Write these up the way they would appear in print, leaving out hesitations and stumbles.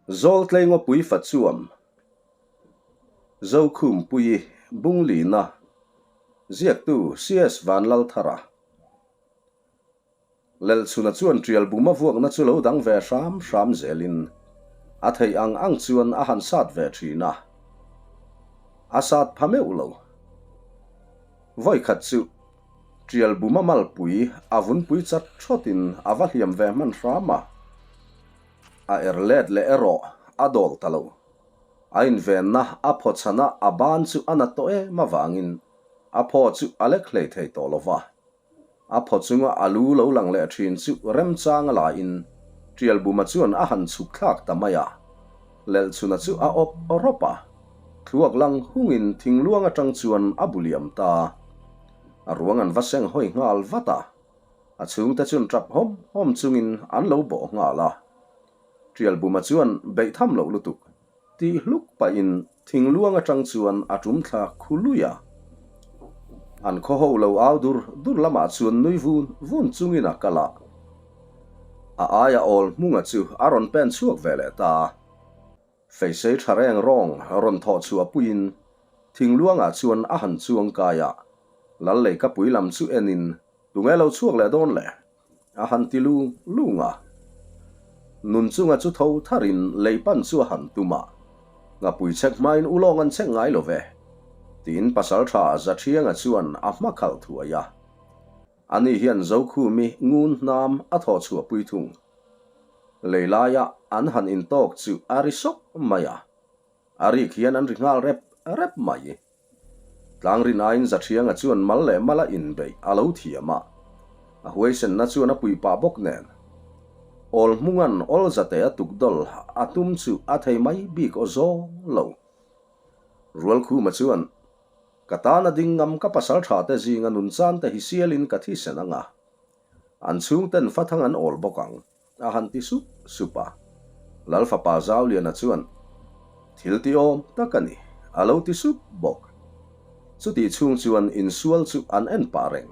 Zawltlei ngawpui fa chuam Zokhumpuii Bunglina Ziaktu CS Vanlalthara Lelchhuna chuan tial buma vuakna chu lo dang ve hram hram zelin a theih ang ang chuan a han sat ve thin a, a sat pha meuh lo. Vawikhat chu tial buma malpui a vunpui chat thawtin a va hliam ve hman hram a, a er let leh erawh a dawl ta lo. A invenna a phaw chhana a ban chu a na tawh em avangin a phaw chu a lek hlei thei tawh lo va. A phaw chunga a lu lo lang leh thin chu remchang a laiin Tialbuma chuan a han chhuk thlak ta mai a. Lelchhuna chu a awp rawp a, thluak lang hungin thingluang atang chuan a bu liam ta. A ruang an va seng hawi nghal vat a, a chhungte chuan tap hawm hawm chungin an lo bawh nghal a. Tialbuma chuan beih tham loh lutuk Tih hluk pahin thingluang atang chuan a tum thla khu lui a. An khaw ho lo au dur dur lamah chuan nui vun vun chungin a kal a. A aia awl hmunga chu a rawn pen chhuak ve leh ta. Feisei tha reng rawng rawn thawh chhuah puiin thingluangah chuan a han chuang kai a. Lal leikapui lam chu enin tunge lo chhuak leh dawn le? A han ti lung lung a. Nun chunga chu tho tharin lei pan chu a han tum a. Ngapui chek hmain ulawng an chek ngai lo ve, tiin pasaltha Zathianga chuan a hma khalh thuai a. Ani hian Zokhumi ngun hnam a thawh chhuahpui thung. Lei laia an han intawk chu a ri sawk mai a. A rik hian an ri nghal rep rep mai. Tlangrin aiin Zathianga chuan mal leh mala inbeih a lo thiam a, a huaisenna chuan a pui pah bawk nen. Awl hmunga'n awl zate a tukdawl a tum chu a thei mai bik aw zawng lo. Rualkhuma chuan, Ka tan a ding ngam ka pasal tha te zinga nunchan te hi sialin ka thisen ang a, an chhungten fathang an awl bawk ang. A han ti sup sup a. Lal fapa Zauliana chuan, Thil ti awm tak a ni, a lo ti sup bawk. Chutih chhung chuan insual chu an en pah reng.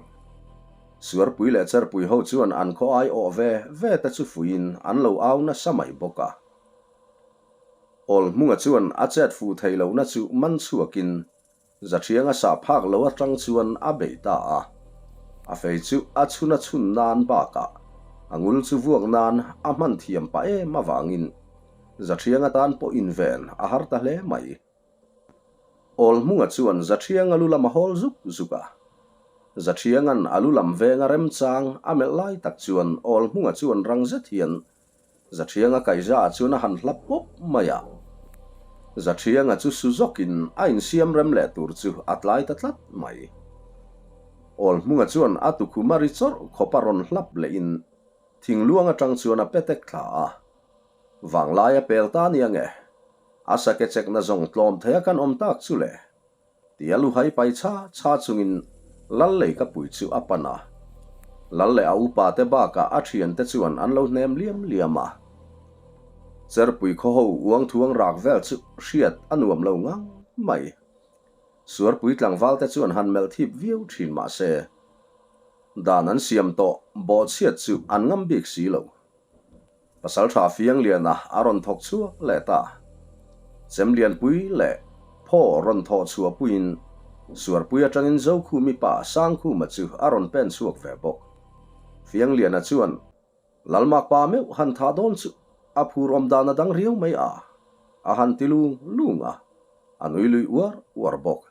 Suarpui leh Cherpui ho chuan an khaw ai awh ve ve te chu fuiin an lo au nasa mai bawk a. Awlhmunga chuan a chet fuh thei lohna chu man chhuakin Zathianga sah phak lo atang chuan a bei ta a. A fei chu a chhun a chhun nan bakah a ngul chu vuak nan a hman thiam pah em avangin Zathianga tan pawh inven a har ta hle mai. Awlhmunga chuan Zathianga lu lam a hawl zuk zuk a. Zathianga'n a lu lam venga remchang a melh lai tak chuan Awlhmunga chuan rang zet hian Zathianga kaihzaah chuan a han hlap pawp mai a. Zathianga chu su zawkin a insiam rem leh tur chu a tlai ta tlat mai. Awlhmunga chuan a tukhum a ri chawrh khawp a rawn hlap lehin thingluang atang chuan a petek thla a. Vanglai a pel ta nia nge? A sake chekna zawng tlawm thei a kan awm tak chu le? Tia luhai pai chha chha chungin Lal lei ka pui chu a pan a. Lal leh a upa te bakah a thiante chuan an lo hnem liam liam a. Cherpui khaw ho uang thuang rak vel chu hriat a nuam lo ngang mai. Suarpui tlangval te chuan han melh thip viau thin mah se, dan an siam tawh bawhchhiat chu an ngam bik si lo. Pasalṭha Fiangliana a rawn thawk chhuak leh ta. Chemlianpui leh Phaw rawn thawh chhuahpuiin Suarpui aṭangin Zokhumi pa Sangkhuma chu a rawn pen chhuak ve bawk. Fiangliana chuan Lalmak pa meuh han thah dawn chu a phur awm dan a dang riau mai a, a han ti lung lung a, a nui lui uar uar bawk.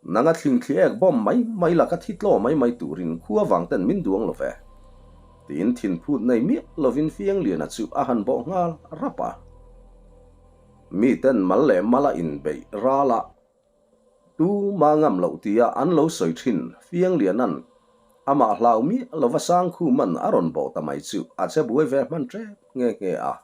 Nanga thlingthli ek bawm mai mai la ka thi tlaw mai mai turin khua vang ten min duang lo ve. Tiin thinphut nei miah lovin Fiangliana chu a han bawh nghal rap a. Mi ten mal leh mala inbeih ral a, tu ma ngam loh tia an lo sawi thin Fiangliana'n amah hlau miah lova Sangkhuma'n a rawn bawh ta mai chu a che buai ve hman tep nghe nghe a.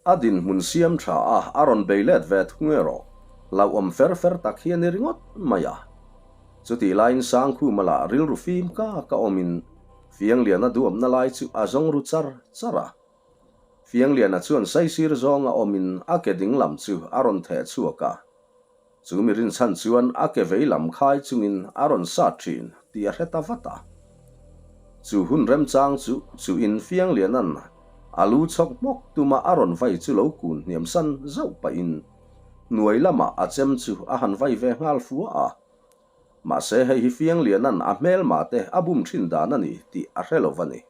A dinhmun siam tha a, a rawn bei let ve thung erawh hlauhawm fer fer tak hi a ni ringawt mai a. Chutih laiin Sangkhuma lah rilru fim ka ka awmin Fiangliana duamna lai chu a zawng ru char char a. Fiangliana chuan saisir zawnga awmin a ke ding lam chu a rawn theh chhuak a. Chu mi rinchhan chuan a ke vei lam khai chungin a rawn sat thin tih a hre ta vat a. Chu hun remchang chu chu in Fiangliana'n A lu chhawk hmawk tuma a rawn vai chu lo kun hniam san zauh pahin hnuai lamah a chem chu a han vai ve nghal fua a. Mahse hei hi Fiangliana'n a hmelma te a bum thin dan a ni tih a hre lo va ni.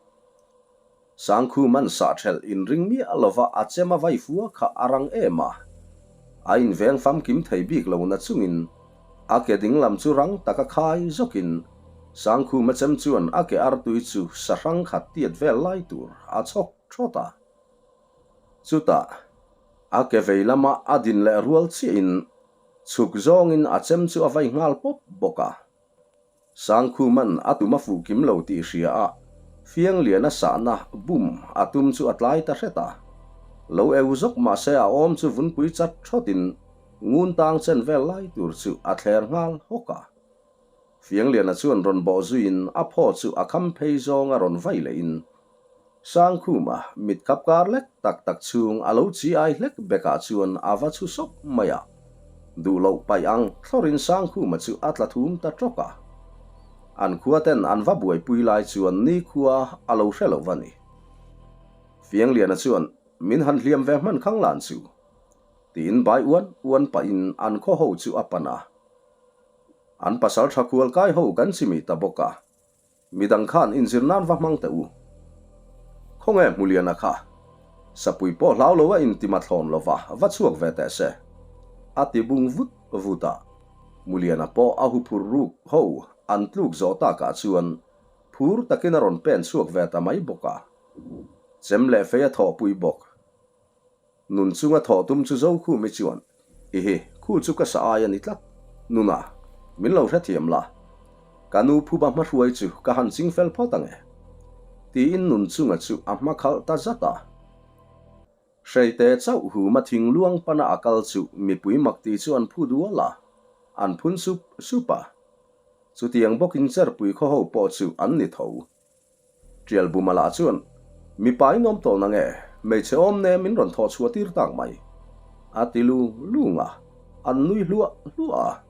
Sangkhuma'n sahthelh inring miah lova a chem a vai fua kha a rang em a. A inveng famkim thei bik lo na chungin a ke dinglam chu rang taka khai zawkin Sangkhuma chem chuan a ke artui chu sahrang khat tiat vel lai tur a chhawk thawt a. Chutah, a ke vei lama a din leh rual chiahin chhuk zawngin a chem chu a vai nghal pawp bawk a. Sangkhuman a tum a fuh kim lo tih hria a, Fiangliana sahna bum a tum chu a tlai ta hret a. Lo eu zawk mah se a awm chu vunpui chat thawtin ngun tang chen vel lai tur chu a thler nghal hawk a. Fiangliana chuan rawn bawh zuiin a phaw chu a kham phei zawng a rawn vai lehin Sangkhuma mit kap kar lek tak tak chhung a lo chi ai hlek bekah chuan a va chhu sawk mai a. Duh loh paih ang thlawrin Sangkhuma chu a tla thum ta tawk a. An khua ten an va buaipui lai chuan nikhua a lo hre lo va ni. Fiangliana chuan min han hliam ve hman khang lan chu tiin bai uan uan pahin an khaw ho chu a pan a. An pasal tha kual kai ho kan chimih ta bawk a. Midang khan inzir nan va hmang teh u. Khawnge Hmuliana kha? Sapui pawh hlau lo a intima thlawn lo va, va chhuak ve teh se. A ti bung vut vut a. Hmuliana pawh a huphur ruk ho an tluk zawh takah chuan phur takin a rawn pen chhuak ve ta mai bawk a. Chem leh fei a thawhpui bawk. Nun chunga thawh tum chu Zokhumi chuan, Ihi, khu chu ka sa ai a ni tlat. Nuna, min lo hrethiam la. Ka nu phuba hmahruai chu ka han ching fel phawt ang e. Tiin nun chunga chu a hma khalh ta zat a. Hreite chauh huma thing luang pana a kal chu mipui makti chu an phu dual a, an phun sup sup a. Chutiang bawkin Cherpui khaw ho pawh chu an ni tho. Tialbuma lah chuan, Mipa in awm tawh nange, hmeichhe awm ne min rawn thawh chhuah tir tak mai. A ti lung lung a, an nui hluah hluah a.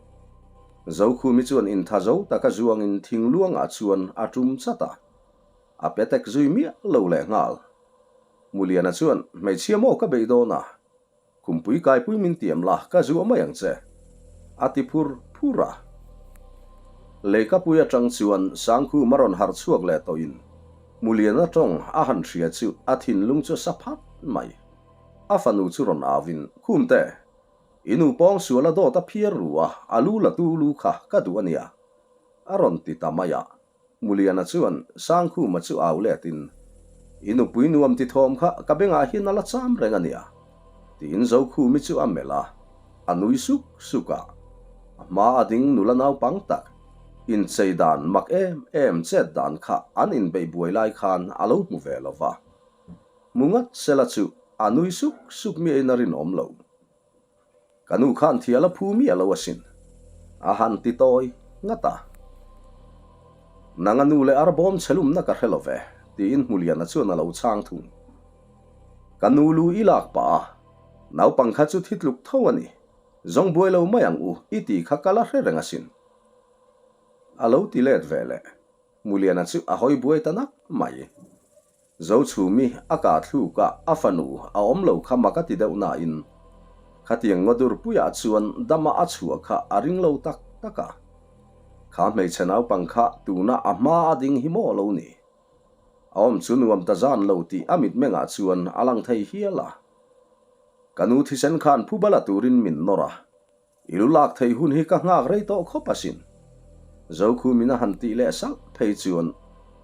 Zokhumi chuan intha zo taka zuangin thingluangah chuan a tum chat a, a petek zui miah lo lehnghal. Muliana chuan, Hmeichhia maw ka beih dawn a? Khumpui kaipui min tiam la, ka zuah mai ang che, a ti phur phur a. Leikapui atang chuan Sangkhum a rawn harh chhuak leh tawhin Muliana tawng a han hria chu a thinlung chu a sa phat mai. A fanu chu rawn auin, Khumte, i nu pawng sual a dawt a phiar ru a, a lu la tu lu kha ka duh a nia, a rawn ti ta mai a. Muliana chuan Sangkhuma chu au letin, I nupui nuam ti thawm kha ka bengah hian a la cham reng a nia, tiin Zokhumi chu a melh a, a nui suk suk a. A hma a ding nula naupang tak, inchei dan mak em em chet dan kha an inbeih buai lai khan a lo hmu ve lo va. Hmu ngat sela chu a nui suk suk miahin a rinawm lo. Ka nu khan thial a phu miah lo asin, a han ti tawi ngat a. Nang a nu leh arbawm chhelumna ka hre lo ve, tiin Hmuliana chuan a lo chhang thung. Ka nu lu i lak pah a, naupang kha chu thi tluk tho a ni, zawng buai lo mai ang u i tih kha ka la hre reng asin. A lo ti let ve leh, Hmuliana chu a hawi buai ta nak mai. Zochhumi a kah thluk a, a fanu a awm lo kha mak a ti deuh nain khatiang ngaw puiah chuan dama a chhuah kha a ring lo tak tak a. Kha hmeichhe naupang kha tuna a hma a ding hi maw lo ni? A awm chu nuam ta zan lo tih a mitmengah chuan a lang thei hial a. Ka nu thisen khan phubala turin min nawr a, I lu lak theih hun hi ka nghak rei tawh khawp asin. Zokhumin a han tih leh salh phei chuan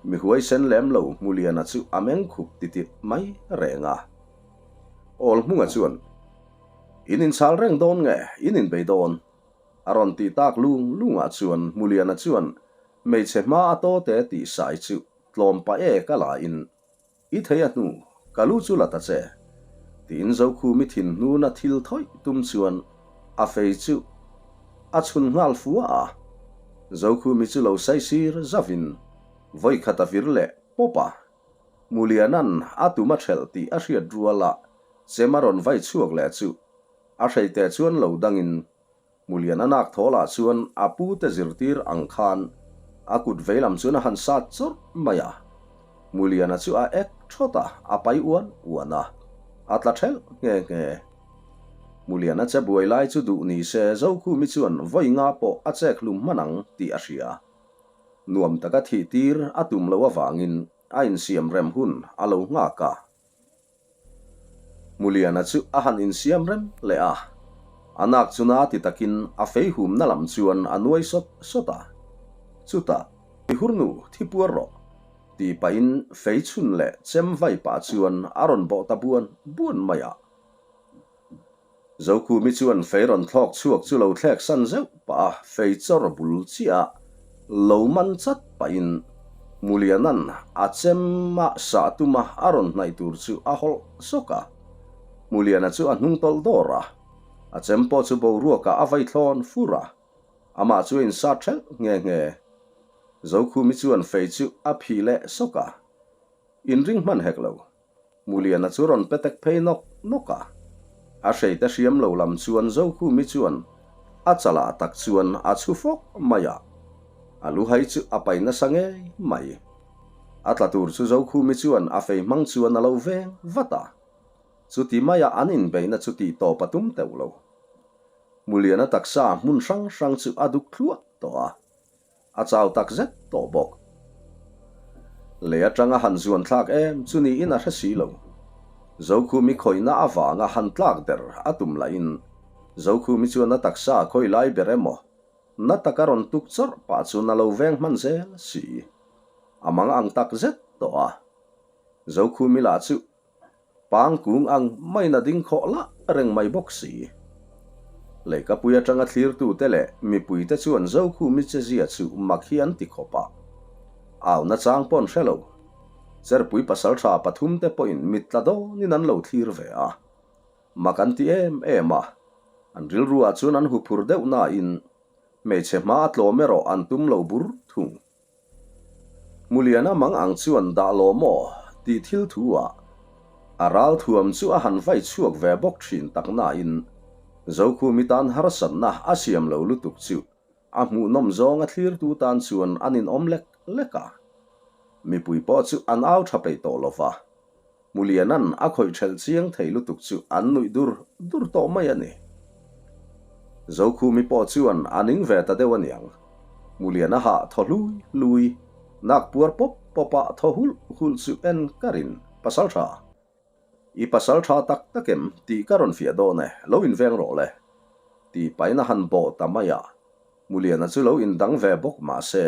mi huaisen lem lo Hmuliana chu a meng khup titih mai reng a. Awlhmunga chuan, In inchhal reng dawn nge, in inbei dawn? a rawn tih tak lung lungah chuan Hmuliana chuan hmeichhe hma a tawte tih sai chu tlawm pah ek a la in I thei a hnu, ka lu chu la ta che, tiin Zokhumi thinhnuna thil thawih tum chuan a fei chu a chhun nghal fua a. Zokhumi chu lo saisir zavin vawikhat a vir leh pawp a. Muliana'n a tum a ṭhelh tih a hriat ruala chem a rawn vai chhuak leh chu a hreite chuan lo dangin Mulian a nak thaw lah chuan a pute zirtir ang khan a kut veilam chuan a han sat chawrh mai a. Muliana chu a ek ṭhawt a, a pai uan uan a, a tla ṭhelh nghe nghe. Muliana che buai lai chu duh ni se Zokhumi chuan vawi nga pawh a chek hlum hman ang tih a hria. Nuam taka thih tir a tum loh avangin a insiam rem hun a lo nghak a. Muliana chu a han insiam rem leh a, a nak chu na ti takin a fei humna lam chuan a nuai sawt sawt a. Chutah, I hurnu, thi puar rawh, tih pahin fei chhun leh chem vai pah chuan a rawn bawh ta buan buan mai a. Zokhumi chuan fei rawn thlawk chhuak chu lo thlek san zeuh pah a, fei chawr bul chiah a lo man chat pahin Muliana'n a chem a sah tuma a rawn hnaih tur chu a hawlh sawk a. Muliana chu a hnung tawlh dawr a, a chem pawh chu boruakah a vai thlawn fur a, amah chu a insat ṭhelh nghe nghe. Zokhumi chuan fei chu a phih leh sawk a, inring hman hek lo. Muliana chu rawn petek phei nawk nawk a, a hreite hriam lo lam chuan Zokhumi chuan a chalah tak chuan a chhu fawk mai a, a luhai chu a pai nasa ngei mai. A tla tur chu Zokhumi chuan a fei hmang chuan a lo veng vat a, chuti maia an inbeihna chu tih tawp a tum teuh lo. Muliana taksa hmun hrang hrang chu a duk thluah tawh a, A chau tak zet tawh bawk. Lei atanga han zuan thlak em chu niin a hre si lo. Zokhumi khawihna avanga han tlak der a tum lahin Zokhumi chuan a taksa khawi lai ber emaw na taka rawn tuk chawrh pah chuan a lo veng hman zel si. A mang ang tak zet tawh a. Zokhumi lah chu Pang kung ang maiin a ding khawh lah reng mai bawk si. Leikapui atanga thlirtute leh mipuite chuan Zokhumi chezia chu mak hi an ti khawp a. Au nachang pawh an hre lo. Cherpui pasaltha pathumte pawhin mit tla dawnin an lo thlir ve a. Mak an ti em em a. An rilruah chuan an huphur deuh nain hmeichhe hma a tlawm erawh an tum lo bur thung. Muliana mang ang chuan dah law maw tih thil thu ah a ral thuam chu a han vai chhuak ve bawk thin tak nain Zokhumi tan harsatna a siam lo lutuk chu a hmuhnawm zawng a thlirtu tan chuan an inawm lek lek a. Mipui pawh chu an au tha peih tawh lo va. Muliana'n a khawih ṭhelh chiang thei lutuk chu an nuih dur dur tawh mai a ni. Zokhumi pawh chuan a ning ve ta deuh a niang. Muliana hah thaw hlui hlui, nak puar pawp pawp ah thaw hulh hulh chu en ka rin, Pasal ṭha. I pasal ṭha tak tak em tih ka rawn fiah dawn e, lo inveng rawh le. Tih pahin a han bawh ta mai a. Muliana chu lo indang ve bawk mah se,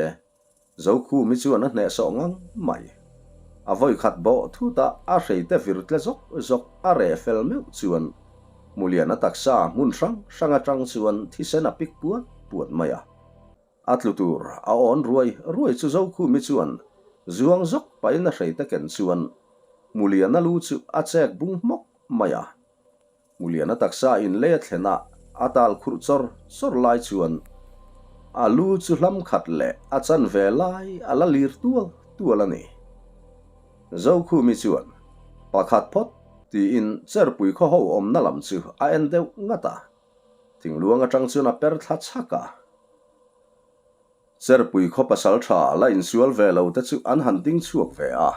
Zokhumi chuan a hnehsawh ngang mai. A vawikhat bawh thut a, a hreite vir tle zawk zawk a reh fel meuh chuan Muliana taksa hmun hrang hrang atang chuan thisen a pik puat puat mai a. A tlu tur a awn ruai ruai chu Zokhumi chuan zuang zawk pahin a hreite ken chuan Muliana lu chu a chek bung hmawk mai a. Muliana taksa in lei a thlen a, a tal khurh chawr chawr lai chuan a lu chu hlam khat leh a chan ve lai a la lir tual tual a ni. Zokhumi chuan, Pakhat phawt, tiin Cherpui khaw ho awmna lam chu a en deuh ngat a, thingluang atang chuan a per thla chhak a. Cherpui khaw pasal tha la insual ve lo te chu an han ding chhuak ve a,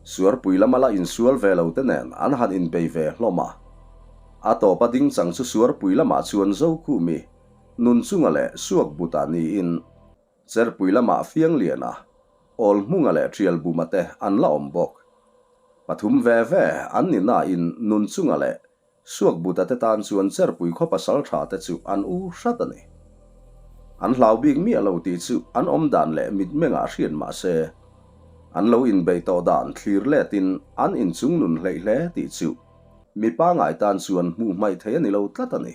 Suarpui lama la insual ve lo te nen an han inbei ve hlawm a. A tawpa ding chang chu Suarpui lamah chuan Zokhumi, Nunchunga leh Suakbuta niin Cherpui lamah Fiangliana, Awlhmunga leh Ṭialbuma te an la awm bawk. Pathum ve ve an ni nain Nunchunga leh Suakbuta te tan chuan Cherpui khaw pasal tha te chu an u hrat a ni. An hlau bik miah lo tih chu an awm dan leh mitmengah hriat mah se, an lo inbeih tawh dan thlir letin an inchung nun hleih hle tih chu mi pangai tan chuan hmuh hmaih thei a ni lo tlat a ni.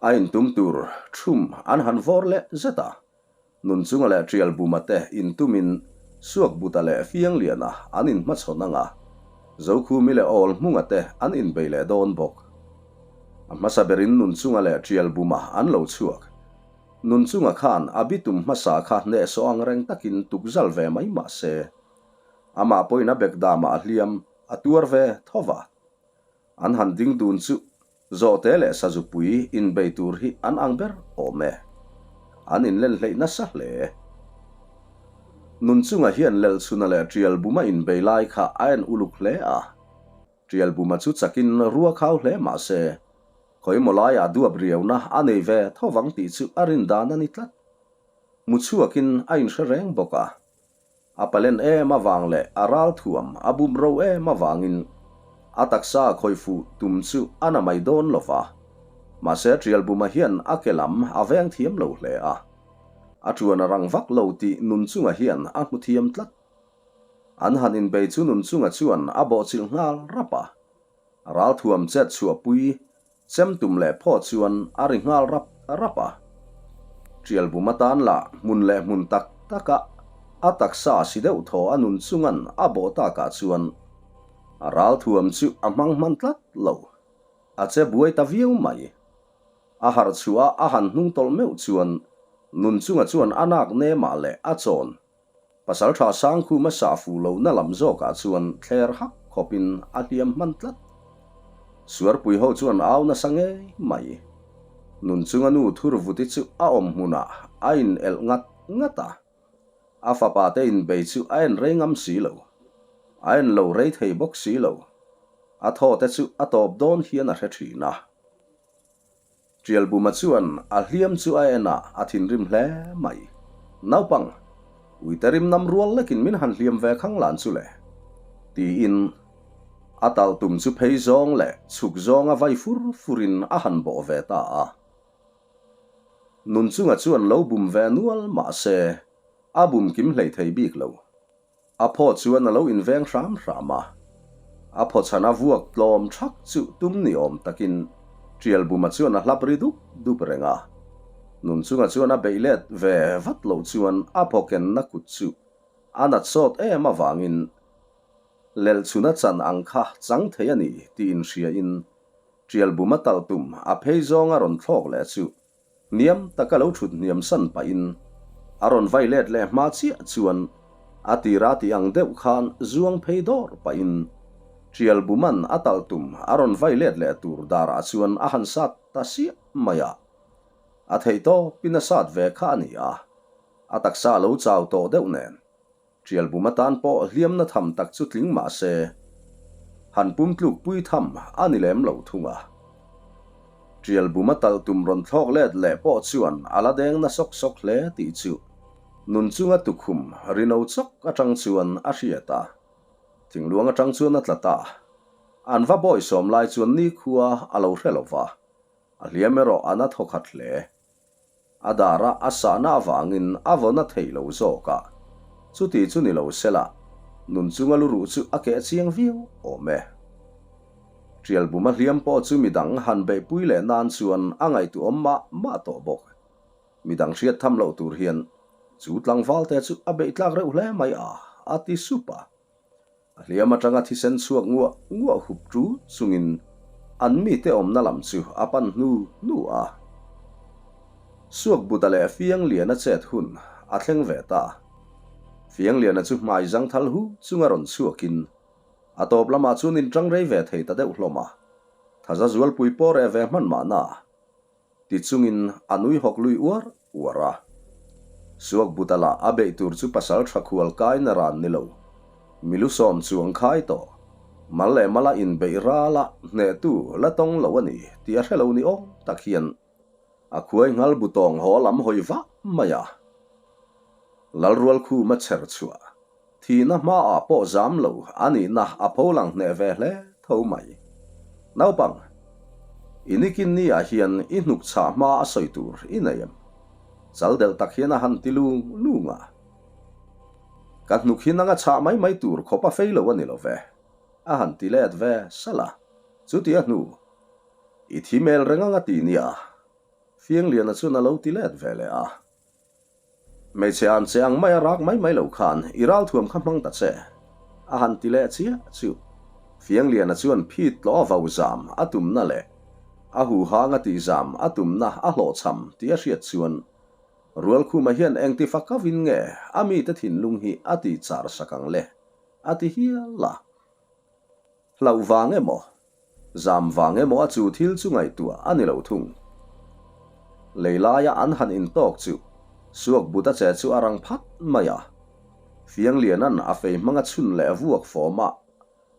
A intum tur thum an han vawr leh zet a. Nunchunga leh Ṭialbuma te intumin Suakbuta leh Fiangliana an inhmachhawn ang a, Zokhumi leh Awlhmunga te an inbei leh dawn bawk. A hmasa berin Nunchunga leh Ṭialbuma an lo chhuak. Nunchunga khan a bitum hmasa kha hnehsawh ang reng takin tukzal ve mai mah se, amah pawhin a bekdamah a hliam a tuar ve tho va. An han ding dun chu Zawhte leh Sazupui inbei tur hi an ang ber awm e. An inlen hleih nasa hle. Nunchunga hian Lelchhuna leh Ṭialbuma inbei lai kha a en uluk hle a. Ṭialbuma chu chakin rua khau hle mah se, khawimaw laiah duap riauna a nei ve tho vang tih chu a rin dan a ni tlat. Mu chhuakin a inhre reng bawk a. A palen em avang leh a ral thuam a bum ro em avangin a taksa khawih fuh tum chu a na mai dawn lo va. Mahse Ṭialbuma hian a ke lam a veng thiam lo hle a. A ṭuan a rang vak lo tih Nunchunga hian a hmu thiam tlat. An han inbei chu Nunchunga chuan a bawhchilh nghal rap a. Ralthuam chet chhuahpui chem tum leh phaw chuan a ri nghal rap rap a. Ṭialbum atan lah hmun leh hmun tak taka a taksa si deuh thaw a Nunchunga'n a bawh takah chuan a ralthuam chu a hmang hman tlat lo. A che buai ta viau mai. A harh chhuah a a han hnung tawlh meuh chuan Nunchunga chuan a nak nemah leh a chawn. Pasalṭha Sangkhuma sah fuh lohna lam zawkah chuan thler hak khawpin a hliam hman tlat. Suarpui ho chuan au nasa ngei mai. Nunchunga nu Thurvuti chu a awm hmunah a in elh ngat ngat a. A fapa te inbei chu a en rei ngam si lo. A en lo rei thei bawk si lo. A thaw te chu a tawp dawn hian a hre thin a. Ṭialbuma chuan a hliam chu a en a, a thinrim hle mai. Naupang, uite rim nam rual lekin min han hliam ve khang lan chu le? Tiin a tal tum chu phei zawng leh chhuk zawnga vai fur furin a han bawh ve ta a. Nunchunga chuan lo bum ve nual mah se, a bum kim hlei thei bik lo. A phaw chuan a lo inveng hram hram a, a phaw chhan a vuak tlawm thak chu tum ni awm takin Ṭialbuma chuan a hlap ri dup dup reng a. Nunchunga chuan a beih let ve vat loh chuan a phaw kenna kut chu a nat sawt em avangin Lelchhuna chan ang kha chang thei a ni tih inhriain Ṭialbuma talh tum a phei zawng a rawn thlawk leh chu Hniam taka lo thut hniam san pahin a rawn vai let leh hma chiah chuan a tira tih ang deuh khan zuang phei dawr pahin Ṭialbuman a talh tum a rawn vai let leh tur darah chuan a han sat ta siah mai a. A theih tawpin a sat ve kha a ni a, a taksa a lo chau tawh deuh nen. Ṭialbum atan pawh hliamna tham tak chu tling mah se, han pum tluk pui tham a ni lem lo thung a. Ṭialbum a talh tum rawn thlawk let leh pawh chuan a la deng na sawk sawk hle tih chu nun chunga tukhum rino chawk aṭang chuan a hriat a. Thingluang aṭang chuan a tla ta. An va bawisawm lai chuan nikhua a lo hre lo va, a hliam erawh a na thawkhat hle. A dara a sahna avangin a vawn a theih lo zawk a, chuti chu ni lo sela, nun chunga lu ruh chu a keh chiang viau awm e. Ṭialbuma hliam pawh chu midang han beihpui leh nan chuan a ngaihtuahawm mah mah tawh bawk. Midang hriat tham loh tur hian chu tlangvalte chu a beih tlak reuh hle mai a, a ti sup a. A hliam atanga thisen chhuak nguah nguah hup ṭu chungin an mite awmna lam chu a pan hnu hnu a. Suakbuta leh Fiangliana chet hun a thleng ve ta. Fiangliana chu hmai zangthal hu chunga rawn chhuakin a tawp lamah chuan inṭang rei ve thei ta deuh hlawm a. Thaza zualpui pawh reh ve hman mahna. Ti chungin a nui hawk lui uar uar a. Suakbuta lah a beih tur chu pasal tha khual kai na ran ni lo. Milu sawm chuang khai tawh. Mal leh mala inbeih ral a hnehtu la tawng lo a ni tih a hre lo ni awm tak hian a khuai nghal bu tawng haw lam hawi vah mai a. Lalrualkhuma chher chhuah Thihna hmaah pawh zam lo a nihna a pho lang hneh ve hle tho mai. Naupang, i nikin ni ah hian i hnuk chhah hma a sawi tur i nei em? Chal delh tak hian a han ti lung lung a. Ka hnuk hi nanga chhah mai mai tur khawp a fei lo a ni lo ve, a han ti let ve salh a. Chuti a hnu, i thi mel reng anga ti nia, Fiangliana chuan a lo ti let ve leh a. Hmeichhe an che ang mai a rak mai mai lo khan i ralthuam kha hmang ta che, a han ti leh chiah chu. Fiangliana chuan phit tlawh a vau zam a tumna leh a huhang a tih zam a tumna a hlawhchham tih a hriat chuan Rualkhuma hian engti fakavin nge a mite thinlung hi a tih char sak ang le a ti hial a. Hlauh vang emaw Zam vang emaw a chu thil chu ngaihtuah a ni lo thung. Lei laia an han intawk chu Suakbuta che chu a rang phat mai a. Fiangliana'n a fei hmanga chhun leh vuak fawma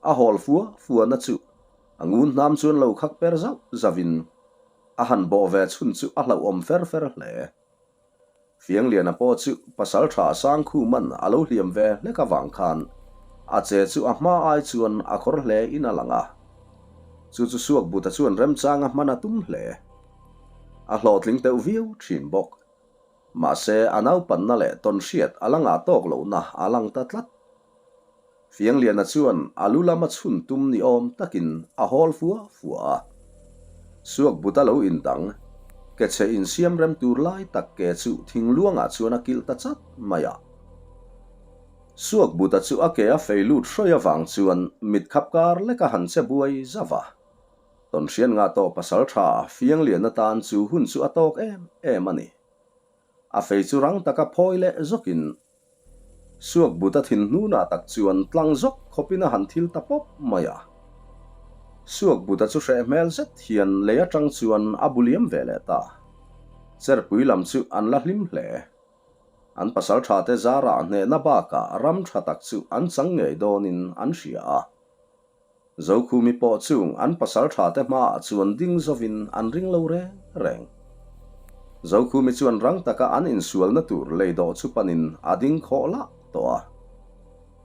a hawl fua fuana chu a ngun hnam chuan lo khak per zauh zauhin a han bawh ve chhun chu a hlauhawm fer fer hle. Fiangliana pawh chu pasalṭha Sangkhuman a lo hliam ve hlek avang khan a che chu a hma ai chuan a khawr hle in a lang a. Chu chu Suakbuta chuan remchanga hman a tum hle. A hlawhtling teuh viau ṭhin bawk. Mahse a naupanna leh tawnhriat a la ngah tawk lohna a lang ta tlat. Fiangliana chuan a lu lama chhun tum ni awm takin a hawl fua fua a. Suakbuta lo indang, ke chhe insiam rem tur lai tak ke chu thingluangah chuan a kilh ta chat mai a. Suakbuta chu a ke a fei lut hrawi avang chuan mit khap kar lek a han che buai zauh a. Tawnhriat ngah tawh pasal tha Fiangliana tan chu hun chu a tawk em em a ni. A fei chu rang taka phawi leh zawkin Suakbuta thin hnunah tak chuan tlang zawk khawpin a han thil ta pawp mai a. Suakbuta chu hreh hmel zet hian lei atang chuan a bu liam ve leh ta. Cherpui lam chu an la hlim hle. An pasalthate zarah hnehna bakah ram tha tak chu an chang ngei dawnin an hria a. Zokhumi pawh chung an pasal tha te hmaah chuan ding zovin an ring lo reng reng. Zokhumi chuan rang taka an insualna tur lei dawh chu panin a ding khawh lah tawh a.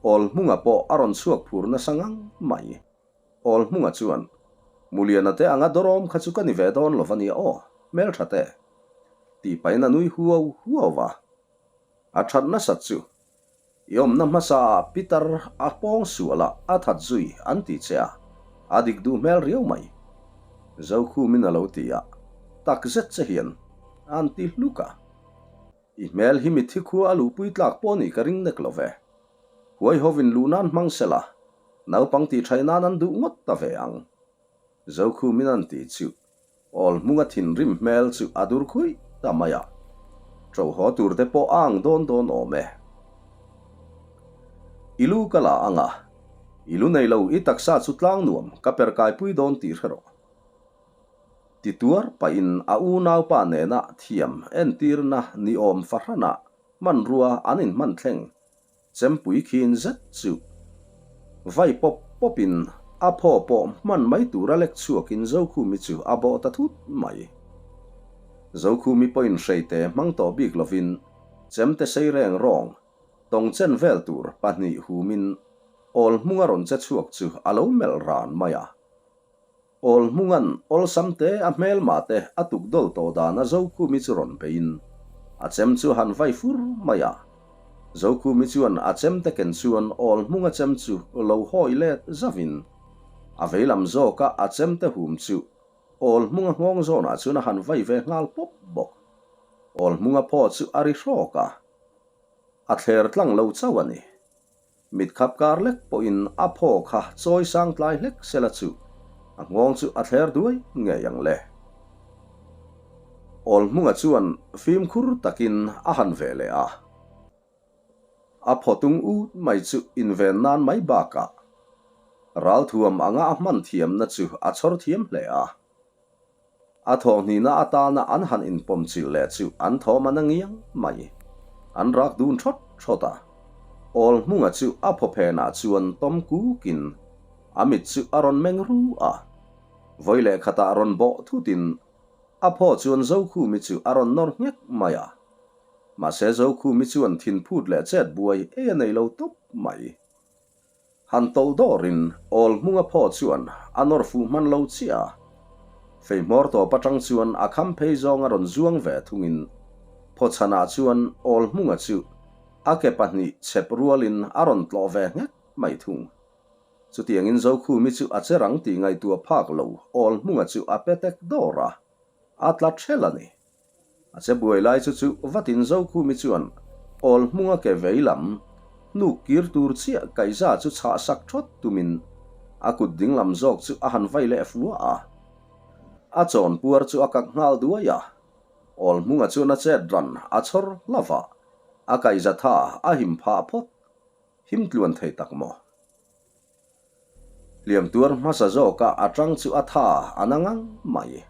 Awlhmunga pawh a rawn chhuak phur nasa ngang mai. Awlhmunga chuan, Muliana te anga dawrawm kha chu ka ni ve dawn lo va nia aw, hmeltha te. Tih pahin a nui huau huau va. A that nasat chu I awmna hmasa ah Peter a pawng sual a, a that zui an ti che a, a dik duh hmel riau mai. Zokhumin a lo ti a, tak zet che hian an ti hluk a. I hmel hi mitthi khua a luhpui tlak pawh nih ka ring nek lo ve. Huai hovin luh nan hmang sela, naupang tih thaih nan an duh ngawt ta ve ang. Zokhumin an ti chu Awl hmunga thinrim hmel chu a dur khuih ta mai a, ṭo haw tur te pawh a ang dawn dawn awm e. I lu ka la ang a, i lu nei lo i taksa chu tlang nuam ka per kaipui dawn tih hre rawh. Ti tuar pahin a unaupa nena thiam entirna ni awm fahranah hmanrua an inhman thleng Chempui khin zet chu vai pawp pawpin a phaw pawh hman mai tura lek chhuakin Zokhumi chu a bawh ta thut mai. Zokhumi pawhin hreite hmang tawh bik lovin chemte sei reng rawng tawng chen vel tur pahnih humin awl hmunga rawn che chhuak chu a lo melh ran mai a. Awl hmunga'n awlsam te a hmelma te a tuk dawl tawh dan a Zokhumi chu rawn beiin a chem chu han vai fur mai a. Zokhumi chuan a chem te ken chuan awl hmunga chem chu lo hawi let zauhin a veilam zawka a chem te hum chu awl hmunga nghawng zawnah chuan a han vai ve nghal pawp bawk. Awl hmunga phaw chu a ri hrawk a, a thler tlang lo chauh a ni. Mit khap kar lek pawhin a phaw kha chawi sang tlai hlek sela chu a nghawng chu a thler duai ngei ang le. Awlhmunga chuan fimkhur takin a han ve leh a. A phaw tung ut mai chu inven nan mai bakah ralthuam anga a hman thiamna chu a chhawr thiam hle a. A thawhhnihna atana an han inpawm chilh leh chu an thawm a na ngiang mai. An rak dun thawt thawt a. Awl hmunga chu a phawphenah chuan tawm kukin a mit chu a rawn meng ru a. Vawi leh khatah rawn bawh thutin a phaw chuan Zokhumi chu a rawn nawr nghek mai a. Mahse Zokhumi chuan thinphut leh chet buai ei a nei lo tawp mai. Han tawlh dawrin awl hmunga phaw chuan a nawr fuh hman lo chiah a. Fei hmawr tawp atang chuan a kham phei zawng a rawn zuang ve thungin phaw chhanah chuan awl hmunga chu a ke pahnih chhep rualin a rawn tlawh ve nghek mai thung. Chutiangin Zokhumi chu a che rang tih ngaihtuah phak lo awl hmunga chu a pe tek dawr a, a tla ṭhelh a ni. A che buai lai chu chu vatin Zokhumi chuan awl hmunga ke vei lam hnuk kir tur chiah kaihza chu chhah sak thawt tumin a kut ding lam zawk chu a han vai leh fua a. A chawn puar chu a kak nghal duai a. Awl hmunga chuan a chet ran a chhawr hlauh a, a kaihza tha a him phah phawt. Him tluan thei tak maw? Hliam tuar hmasa zawka a tang chu a tha a na ngang mai.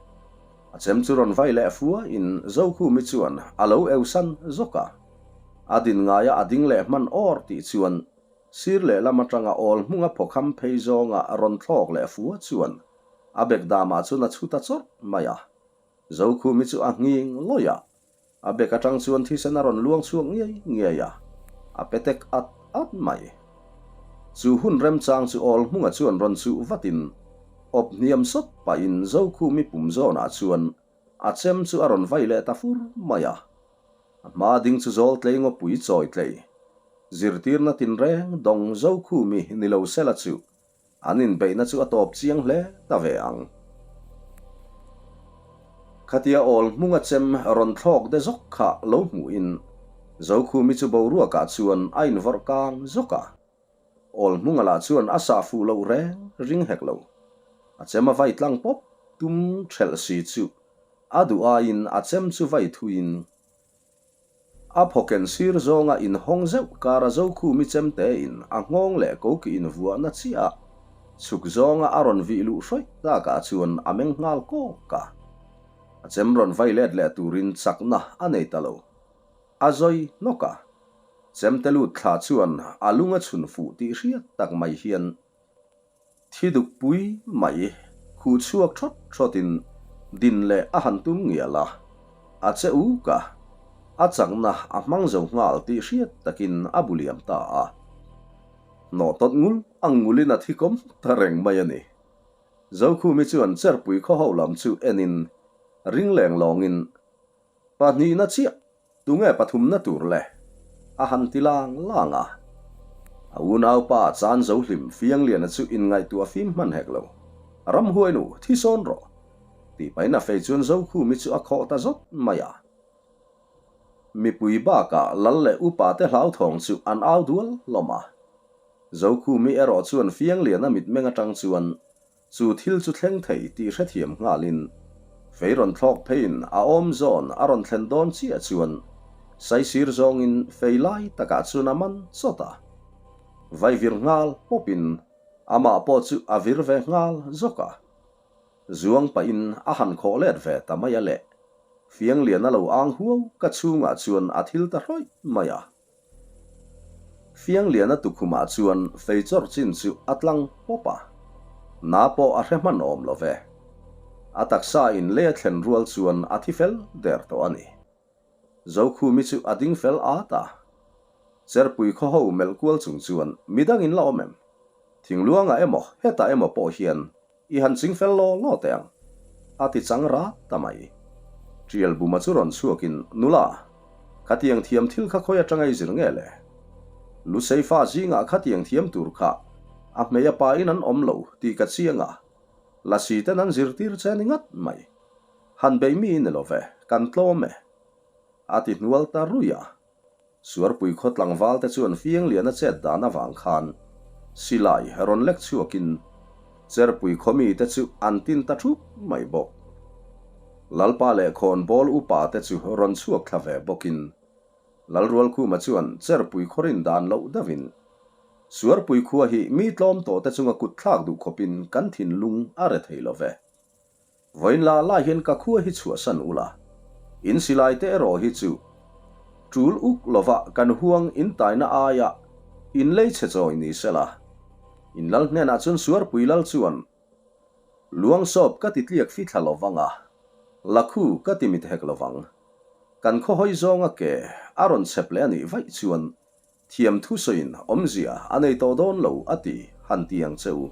A chem chu rawn vai leh fua in Zokhumi chuan a lo eu san zawk a. A din ngaia a ding leh hman awr tih chuan sir lehlam atanga awl hmunga phawkham phei zawnga rawn thlawk leh fua chuan a bekdamah chuan a chhu ta chawrh mai a. Zokhumi chu a nghing lawih a, a bek atang chuan thisen a rawn luang chhuak ngiai ngiai a, a pe tek at at mai. Chu hun remchang chu awl hmunga chuan rawn chuh vatin awp hniam sawt pahin Zokhumi pum zawnah chuan a chem chu a rawn vai leh ta fur mai a. A hma ding chu zawl tlei ngawpui chawi tlei, zirtirna tinreng dawng Zokhumi ni lo sela chu An inbeihna chu a tawp chiang hle ta ve ang. Khatia awl hmunga chem rawn thlawk de zawk kha lo hmuhin Zokhumi chu boruakah chuan a invawrh kang zawk a. Awl hmunga lah chuan a sah fuh loh reng ring hek lo. A chem a vai tlang pawp tum thelh si chu a duh aiin a chem chu vai thuiin A phawken sir zawnga inhawng zeuh kara Zokhumi chemtein a nghawng leh koki invuahna chiah a chhuk zawnga a rawn vih luh hrawih takah chuan a meng nghal kawk a. A chem rawn vai let leh turin chakna a nei ta lo. A zawi hnawk a. Chemte lut thla chuan a lung a chhun fuh tih hriat tak mai hian Thi dukpui mai khuh chhuak thawt thawtin din leh a han tum ngial a, a che uk a, a chakna a hmang zo nghal tih hriat takin a bu liam ta a. Hnawh tawt ngul ang ngulin a thi kawm ta reng mai a ni. Zokhumi chuan Cherpui khaw ho lam chu enin ring leng lawngin Pahnihna chiah, tunge pathumna tur le? A han ti lang lang a. A unaupa Chan Zohlim Fiangliana chu inngaihtuah fim hman hek lo. Ramhuainu, thi sawn rawh! Tih pahin a fei chuan Zokhumi chu a khawh ta zawt mai a. Mipui bakah lal leh upa te hlauthawng chu an au dual hlawm a. Zokhumi erawh chuan Fiangliana mitmeng atang chuan Chu thil chu thleng thei tih hrethiam nghalin fei rawn thlawk pheiin a awm zawn a rawn thlen dawn chiah chuan saisir zawngin fei lai takah chuan a man chawt a. Vai vir nghal pawpin amah pawh chu a vir ve nghal zawk a. Zuang pahin a han khawh let ve ta mai a leh Fianglian a lo ang huau ka chhungah chuan a thil ta hrawih mai a. Fiangliana tukhumah chuan fei chawrh chin chu a tlang pawp a, na pawh a hre hman awm lo ve. A taksa in lei a thlen rual chuan a thi fel der tawh a ni. Zokhumi chu a ding fel at a, Cherpui khaw ho melh kual chung chuan midang in la awm em? Thingluangah emaw hetah emaw pawh hian I han ching fel law law teh ang, a ti chang rat ta mai. Tial buma chu rawn chhuakin, Nula, khatiang thiam thil kha khawi atanga i zir nge le? Luseifa zingah khatiang thiam tur kha a hmei a pain an awm lo tih ka chiang a, Lasi ten an zirtir che ni ngat mai. Han bei mi i ni lo ve, kan tlawm e, a ti hnual ta ruih a. Suarpui khaw tlangval te chuan Fiangliana chet dan avang khan silai rawn lek chhuakin Cherpui khaw mite chu an tin ta thup mai bawk. Lalpa leh khawnbawl upa te chu rawn chhuak thla ve bawkin Lalrualkhuma chuan Cherpui khaw rin dan loh deuhin Suarpui khua hi mi tlawm tawh te chunga kut thlak duh khawpin kan thinlung a re thei lo ve. Vawiin la la hian ka khua hi chhuahsan ula, in silai te erawh hi chu tul uk lova kan huang in taina aia in lei chhe chawi ni sela, in lal hnenah chuan Suarpui lal chuan Luangsawp ka ti tliak fi thla lovang a, Lakhu ka ti mit hek lovang. Kan khaw hawi zawnga ke a rawn chhep leh a nih vaih chuan Thiam thusawiin awmzia a nei tawh dawn lo a ti han ti ang che u,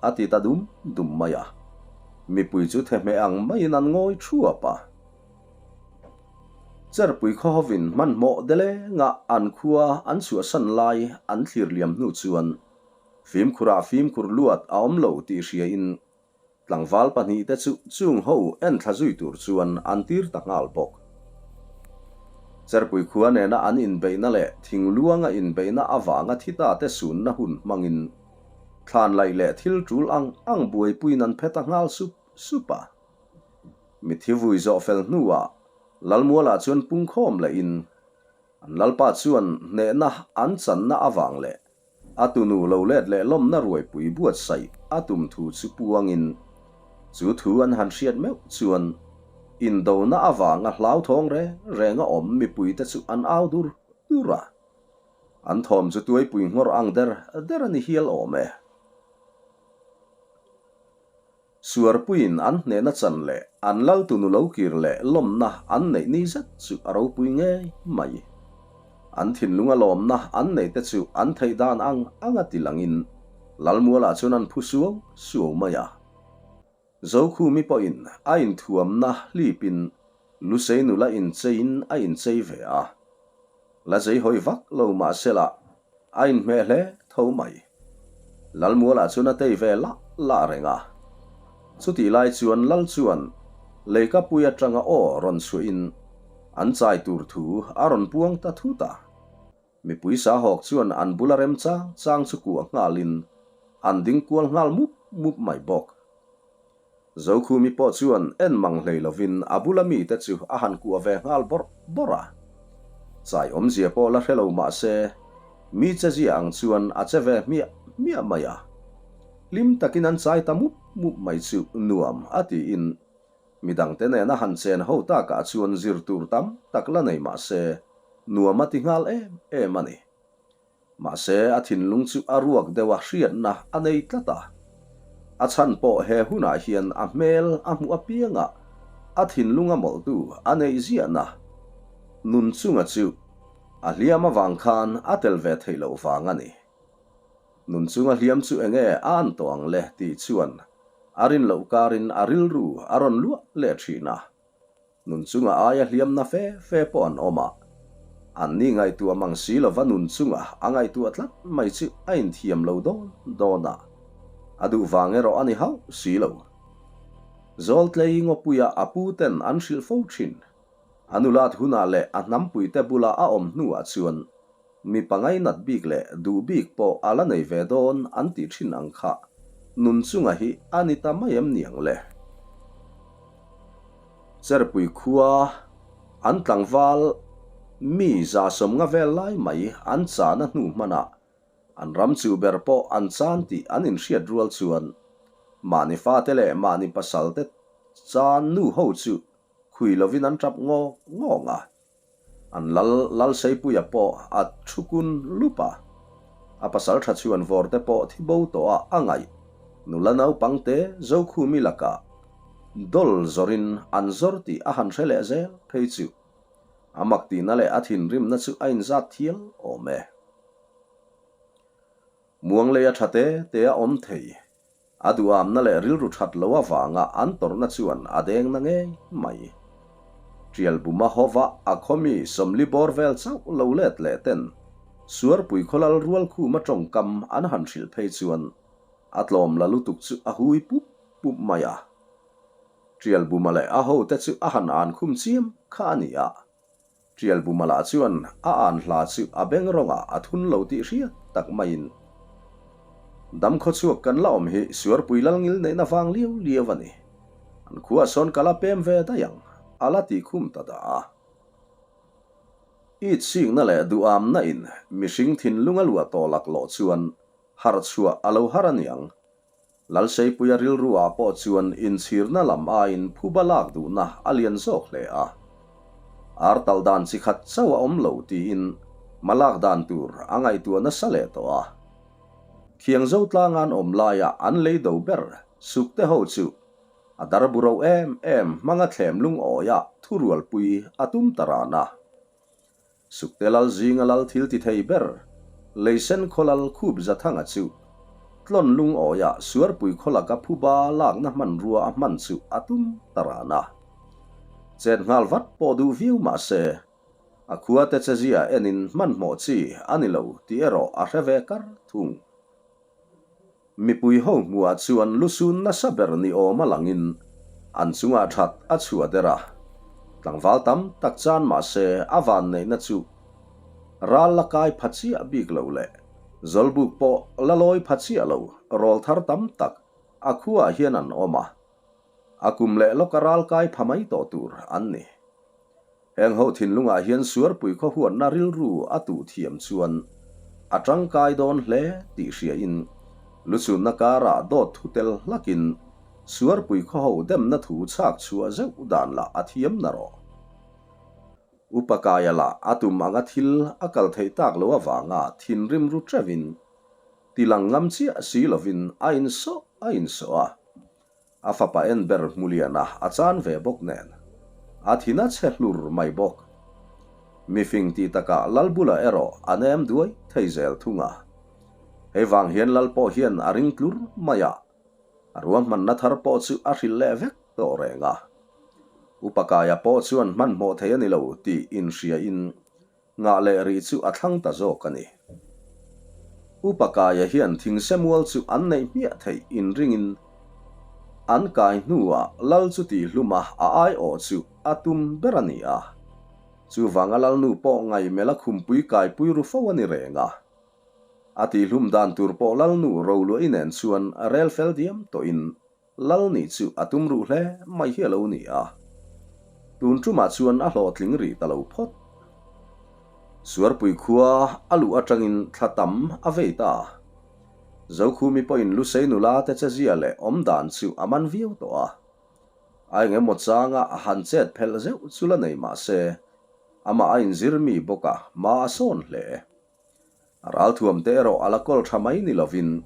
a ti ta dum dum mai a. Mipui chu thehmeh ang maiin an ngawi thuap a. Cherpui khaw hovin hmanhmawh delenga an khua an chhuahsan lai an thlir liam hnu chuan fimkhurah fimkhur luat a awm lo tih hriain Tlangval pahnihte chu chung ho en thla zui tur chuan an tir ta nghal bawk. Cherpui khua nena an inbeihna leh thingluanga inbeihna avanga thi ta te sunna hun hmangin thlan laih leh thil tul ang ang buaipuiin an phe ta nghal sup sup a. Mitthi vui zawh fel hnuah Lalmualah chuan pungkhawm lehin an Lalpa chuan hnehna an channa avang leh A tunu lo let leh lawmna ruaipui buatsaih a tum thu chu puangin, chu thu an han hriat meuh chuan indona avanga hlauthawng reng renga awm mipuite chu an au dur dur a. dur a. An thawm chu tuaipui nghawr ang der der a ni hial awm e. Suarpuiin an hnehna chan leh an laltunu lo kir leh lawmna an neih ni zet chu a ropui ngei mai. An thinlunga lawmna an neih te chu an theih dan ang anga ti langin Lalmualah chuan an phu suau suau mai a. Zokhumi pawhin a inthuamna hlipin Lusei nula incheiin a inchei ve a. La zei hawi vak lo mahsela a inhmeh hle tho mai. Lalmualah chuan a tei ve lah lah reng a. Chutih lai chuan Lal chuan leikapui atanga aw rawn chhuahin an chai tur thu a rawn puang ta thut a. Mipui sahawk chuan an bula rem chang chang chu kuah nghalin an ding kual nghal mup mup mai bawk. Zokhumi pawh chuan en mang hlei lovin a bula mite chu a han kuah ve nghal bawrh bawrh a. Chai awmzia pawh la hre lo mah se, mi chezia ang chuan a che ve hmiah hmiah mai a. Hlim takin an chai ta mup mup mai chu nuam a tiin midangte nena han chen ho takah chuan zir tur tam tak la nei mah se nuam a ti nghal em em a ni. Mahse, a thinlung chu a ruak deuh a hriatna a nei tlat a. A chhan pawh he hunah hian a hmel a hmuh apiangah a thinlung a mawlhtu a neih ziahna nun chunga chu a hliam avang khan a tel ve theih loh vang a ni. Nun chunga hliam chu enge a an tawh ang le tih chuan a rin loh karin a rilru a rawn luah leh thin a. Nun chunga aia hliamna fe fe pawh an awm a, anni ngaihtuah mang si lova nun chunga a ngaihtuah tlat mai chu a inthiam lo dawn dawn a, a duh vang erawh a ni hauh si lo. Zawltlei Ngawpuia a pu ten an hrilh fo thin. A nulat hunah leh a hnampuite bula a awm hnuah chuan Mipa ngainat bik leh duh bik pawh a la nei ve dawn an tih thin ang kha nun chunga hi a ni ta mai em niang le? Cherpui khua an tlangval mi 150 vel lai mai an chana hnu hmanah an ram chu ber pawh an chan tih an inhriat rual chuan mahni fate leh mahni pasalte chan nu ho chu khui lovin an tap ngawk ngawng a. An lal Lalseipuia pawh a thukun lup a, a pasal tha chuan vawrte pawh thi bo tawh a a ngaih. Nula naupangte Zokhumi lakah dawl zawrin an zawr tih a han hre leh zel phei chu a mak tihna leh a thinrimna chu a inzat thial awm e. Muangleia tha te te a awm thei. A duhamna leh rilru that lo avanga an tawrhna chuan a deng na ngei mai. Tialbuma hova a khawmi 40 bawr vel chauh lo let leh ten Suarpui khawlal rualkhuma tawngkam an han hrilh phei chuan a tlawm la lutuk chu a hui pup pup mai a. Tialbuma leh a hote chu a han an khum chiam kha a ni a. Tialbuma lah chuan a an hla chu a beng rawngah a thun lo tih hriat tak maiin dam khawchhuak kan la awm hi Suarpui Lalngil neihna vang liau liau a ni. An khuaah sawn ka la pem ve daih ang, a la tih khum ta dah a. It sikna leh duhamna in mihring thinlung a luah tawh laklawh chuan harh chhuah a lo har a niang. Lalseipuia rilru ah pawh chuan inchhirna lam aiin phuba lak duhna a lian zawk hle a. Ar talh dan chi khat chauh a awm lo tiin hma lak dan tur a ngaihtuah nasa leh tawh a. Khiang Zotlanga an awm laia an lei do ber Sukte ho chu a dar bu ro em em hmanga thlem lungawiah thurualpui a tum ta ran a. Sukte lal zinga lal thil ti thei ber, Leisen khawlal khup Zathanga chu tlawn lungawiah Suarpui khawlaka phuba lakna hmanrua a hman chu a tum ta ran a. Chet nghal vat pawh duh viau mah se, a khuate chezia enin hmanhmawh chi a ni lo tih erawh a hre ve kar thung. Mipui ho hmuhah chuan lusun nasa ber ni awm a langin an chungah that a chhuah der a, tlangval tam tak chan mah se a vanneihna chu ral la kai pha chiah bik lo leh zawlbuk pawh la lawi pha chiah lo rawl thar tam tak a khuaah hian an awm a, a kum leh lawka ral kai pha mai tawh tur an ni. Heng ho thinlungah hian Suarpui khaw huatna rilru a tuh thiam chuan a tangkai dawn hle tih hriain luchunna karah dawt thu tel hlakin Suarpui khaw ho demna thu chhak chhuah zeuh dan lah a thiam na rawh. Upa Kaia lah a tum anga thil a kal theih tak loh avanga thinrim ru teuhin, tilang ngam chiah si lovin a insawh a insawh a. A fapa en ber Hmuliana a chan ve bawk nen, a thin a chhe hlur mai bawk. Mifing tih takah Lalbula erawh a nem duai thei zel thung a. Hei vang hian Lal pawh hian a ring tlur mai a, a ruahmanna thar pawh chu a hrilh leh vek tawh reng a. Upa Kaia pawh chuan hmanhmawh thei a ni lo tih inhriain ngah leh rih chu a thlang ta zawk a ni. Upa Kaia hian thingse mual chu an neih hmiah theih inringin an kai hnuah lal chu tihhlum a a aiawh chu a tum ber a ni a. Chuvanga lalnu pawh ngaihmelh a khumpui kaipui ru fo a ni reng a. A tihhlum dan tur pawh lalnu Roluahi nen chuan rel fel diam tawhin Lal nih chu a tum ruh hle mai hi a lo ni a, tun tumah chuan a hlawhtling rih ta lo phawt. Suarpui khua a luh atangin thla tam a vei ta. Zokhumi pawhin Lusei nula te chezia leh awm dan chu a man viau tawh a. A eng emaw changa a han chet phelh zeuh chu la nei mah se, amah a inzir mi bawk a, hma a sawn hle. A ralthuam te erawh a la kawl tha mai ni lovin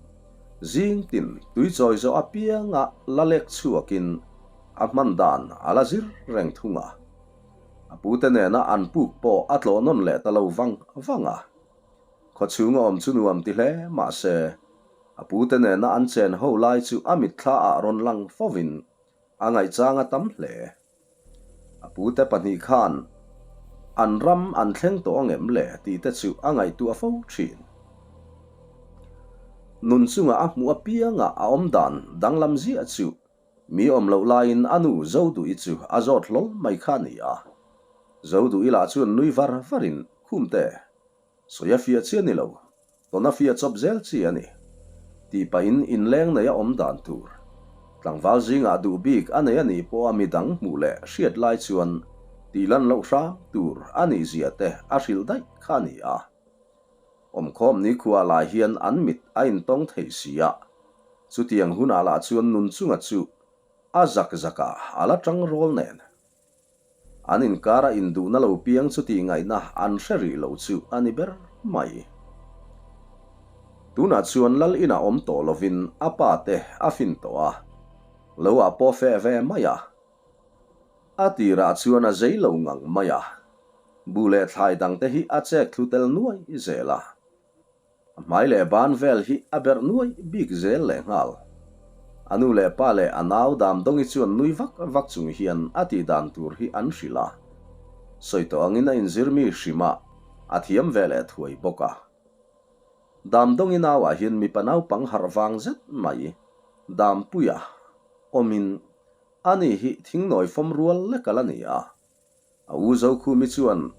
zing tin tui chawi zawh apianga la lek chhuakin a hman dan a la zir reng thung a. A pute nena an puk pawh a tlawh nawn leh ta lo vang vang a. Khawchhung a awm chu nuam ti hle mah se, a pute nena an chen ho lai chu a mitthla ah rawn lang fovin a ngaihchang a tam hle. A pute pahnih khan an ram an thleng tawh angem le tih te chu a ngaihtuah fo thin. Nun chunga a hmuh apianga a awm dan danglam ziah chu mi awm loh laiin a nu Zoduhi chu a zawt hlawl mai kha a ni a. Zoduhi lah chuan nui var varin, Khumte, sawi a fiah chiah ni lo, Tawna fiah chawp zel chi a ni. Tih pahin inleng nei a awm dan tur. Tlangval zingah duh bik a nei a nih pawha midang hmuh leh hriat lai chuan tih lan loh hram tur a nih zia te a hrilh daih kha a ni a. Awmkhawm nikhua lah hian an mit a intawng thei si a, chutiang hunah lah chuan nunchunga chu a zak zakah a la tang rawl nen. An inkara induhna lo piang chu tih ngaihna an hre rih lo chu a ni ber mai. Tunah chuan Lal inah awm tawh lovin a pa te a fin tawh a, lo ah pawh feh ve mai a. A tirah chuan a zei lo ngang mai a, bu leh thlai dangte hi a chek thlu tel nuai zel a. A hmai leh ban vel hi a berh nuai bik zel leh nghal. A nu leh pa leh a nau Damdawngi chuan nui vak vak chung hian a tih dan tur hi an hrilh a. Sawi tawh angin a inzir mi hrim a, a thiam ve leh thuai bawk a. Damdawngi nauah hian mipa naupang harh vang zet mai Dampuia awmin ani hi thingnawi fawm rual lek a la ni a. A u Zokhumi chuan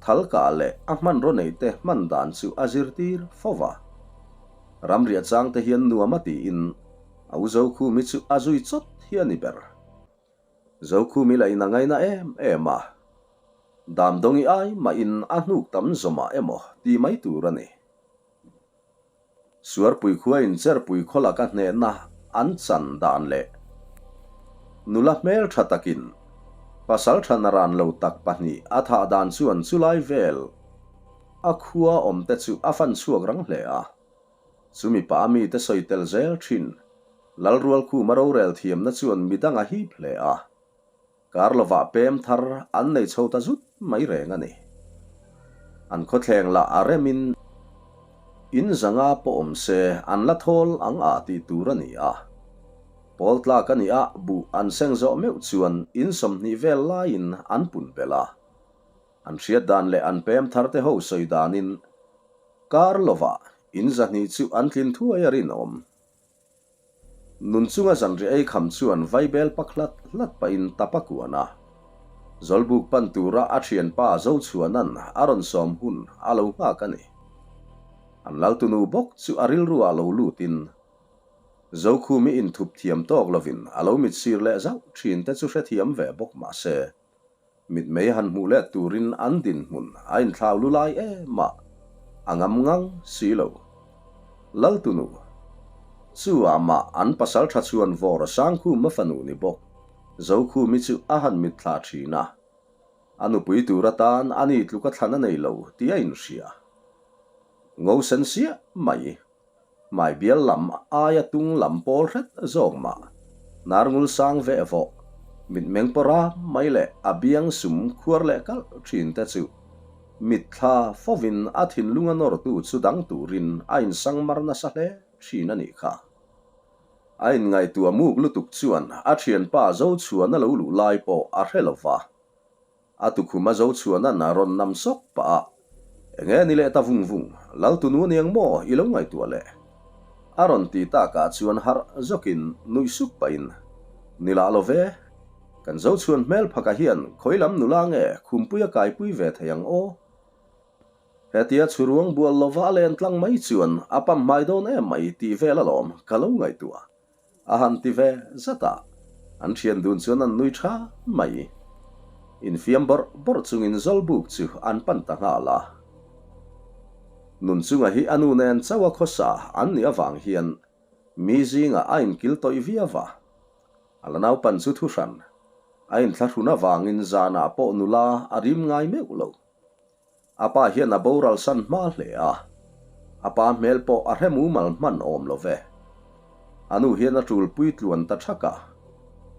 Thalkah leh a hmanraw neite hman dan chu a zirtir fo va. Ramriah changte hian nuam a tiin a u Zokhumi chu a zui chawt hi a ni ber. Zokhumi lah in a ngaina em em a, Damdawngi ai mahin a hnuk tam zawmah emaw ti mai tur a ni. Suarpui khua in Cherpui khaw laka hnehna an chan dan leh nula hmeltha takin pasal tha naran lo tak pahnih a thah dan chuan chulai vel a khua awm te chu a fan chhuak rang hle a. Chumi pah a mite sawi tel zel thin Lalrualkhuma rorel thiamna chuan midang a hip hle a. Kar lovah pem thar an nei chho ta zut mai reng a ni. An khawthleng lah a remin in zanga pawh awm se an la thawl ang ah tih tur a ni a. Pawl tlak a nih a buh an seng zawh meuh chuan in 20 vel laiin an pun belh a. An hriat dan leh an pem thar te ho sawi danin kar lovah in 200 chu an tlin thuai a rinawm. Nun chunga zanriah ei kham chuan vaibel pak hlat hlat pahin tap a kuan a. Zawlbuk pan tura a thianpa Zochhuanan a rawn sawm hun a lo nghak a ni. An laltunu bawk chu a rilruah lo lutin Zokhumi inthup thiam tawk lovin a lo mitsir leh zauh thin te chu hrethiam ve bawk mah se, Mitmei han hmuh let turin an dinhmun a inthlau lu lai em a, a ngam ngang si lo. Laltunu, chu ah mah an pasal tha chuan vawr a Sangkhuma fanu ni bawk, Zokhumi chu a han mitthla thin a. A nupui tur atan a ni tluka thlan a nei lo tih a inhria. Ngo sen siah mai. Hmai bial lam aia tung lam pawl hret zawk mah. Hnar ngul sang veh vawh, mitmeng pawh ram mai leh a biang sum khuar leh kalh thin te chu mitthla fovin a thinlunga nawrtu chu dang turin a insang mar nasa hle thin a nih kha. A inngaihtuah muk lutuk chuan a thianpa Zochhuana lo luh lai pawh a hre lo va. A tukhum a Zochhuana'n a rawn nam sawk pah a, Enge ni leh ta vung vung, Laltunu a niang maw i lo ngaihtuah le? A rawn ti takah chuan harh zawkin nuih suk pahin, Ni lah lo ve, kan Zochhuan hmel phakah hian khawi lam nula nge khumpui a kaipui ve thei ang aw? Hetia chhuruang bual lova a len tlang mai chuan a pam hmai dawn em mai tih vel alawm ka lo ngaihtuah. A han ti ve zat a, an thian dun chuan an nui tha mai. Infiam bawrh bawrh chungin Zawlbuk chu an pan ta nghal a. Nunchunga hi a nu nen chauh a khawsa an nih avang hian mi zingah a inkil tawih viau a. A la naupan chu thuhran a inthlahrun avangin zanah pawh nula a rim ngai meuh lo. A pa hian a boral san hma hle a, a pa hmel pawh a hre mumal hman awm lo ve. A nu hian a tulpui tluan ta thak a,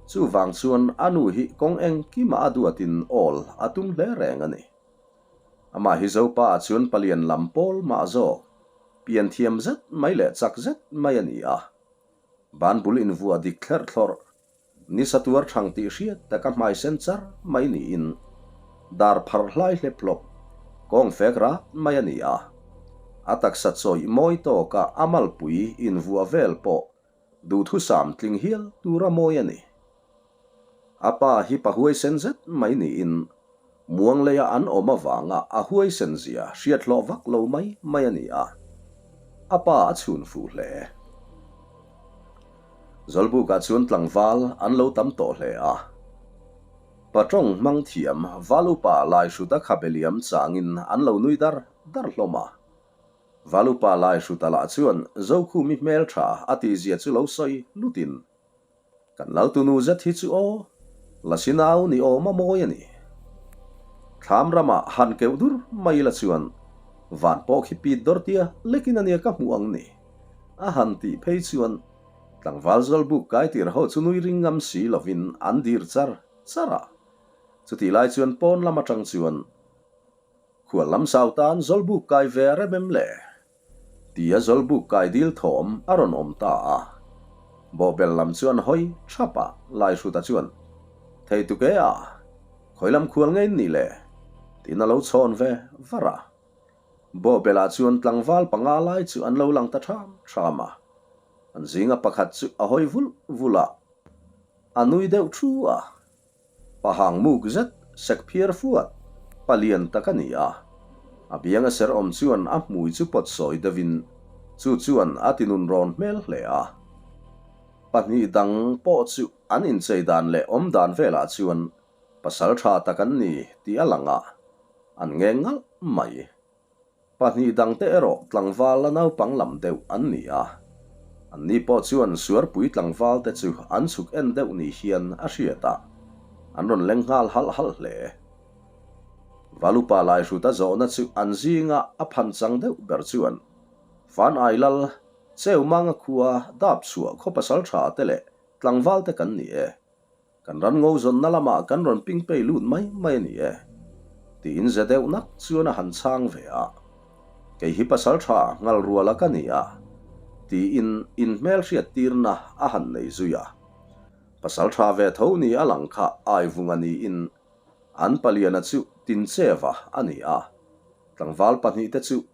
chuvang chuan a nu hi kawng engkimah a duatin awl a tum hle reng a ni. Amah hi Zopa ah chuan palian lam pawl mah zawk, pian thiam zet mai leh chak zet mai a ni a, banbul invuah dik thlerh thlawrh Nisa tuar thang tih hriat taka hmai sen char mai niin dar pharh hlai hlep hlawp, kawng fek rat mai a ni a. A taksa chawih mawi tawka a malpui invuah vel pawh duhthusam tling hial tura mawi a ni. A pa hi pa huaisen zet mai niin Muang leia an awm avanga a huaisen zia hriat hlawh vak lo mai mai a ni a, a pa a chhun fuh hle. Zawlbukah chuan tlangval an lo tam tawh hle a. Patawng hmang thiam Val upa Laihruta khabe liam changin an lo nui dar dar hlawm a. Val upa Laihruta lah chuan Zokhumi hmeltha a tihzia chu lo sawi lutin Kan Laltunu zet hi chu aw, Lasi nau ni awm a mawi a ni. Thlam ramah han keuh dur mai ila chuan van pawh khi pit dawr tia lekin a nia ka hmuh ang ni. A han tih phei chuan tlangval Zawlbuk kai tir ho chu nui ring ngam si lovin an dir char char a. Chutih lai chuan pawn lam atang chuan khual lam sau tan Zawlbuk kai ve a rem em le? Tia Zawlbuk kai dil thawm a rawn awm ta a. Bawhbel lam chuan hawi thap a, Laihruta chuan, Thei tuk e a, khawi lam khual ngei nih le? Tiin a lo chhawn ve var a. Bawhbelah chuan tlangval panga lai chu an lo lang ta ṭham ṭham a. An zinga pakhat chu a hawi vulh vulh a, a nui deuh ṭhu a. Pahang muk zet sek phiar fuat, palian tak a ni a. A bianga ser awm chuan a hmui chu pawt sawi deuhin chu chuan a tinun rawn hmel hle a. Pahnih dang pawh chu an inchei dan leh awm dan velah chuan pasal tha tak an ni tih a lang a, an ngeng ngalh mai. Pahnih dangte erawh tlangval la naupang lam deuh an ni a, anni pawh chuan suarpui tlangvalte chu an chhuk en deuh ni hian a hriat a, an rawn leng nghal halh halh hle. Valupa Laihruta zawhna chu an zinga a phan chang deuh ber chuan Fan Ai Lal, Cheumanga khua dap chhuah khaw pasal tha te leh tlangvalte kan ni e. Kan ram ngo zawnna lamah kan rawn ping pei lut mai mai a ni e, tiin ze deuh nak chuan a han chhang ve a. Kei hi pasal tha ngal ruala ka ni a, tiin inhmelhriat tirna a han nei zui a. Pasal tha ve tho ni a lang kha Aivunga niin an paliana chu Tincheva a ni a, tlangval pahnihte chu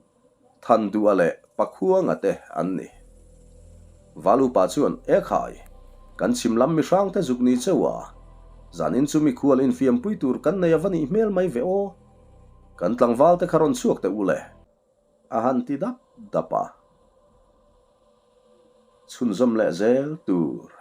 Thandua leh Pakhuanga te an ni. Valupa chuan, E khai, kan chhim lam mihrang te zuk ni cheu a, zanin chu mikhual infiampui tur kan nei a va nih hmel mai ve aw. Kan tlangval te kha rawn chhuak teh u le, a han ti dap dap a. Chhunzawm leh zel tur.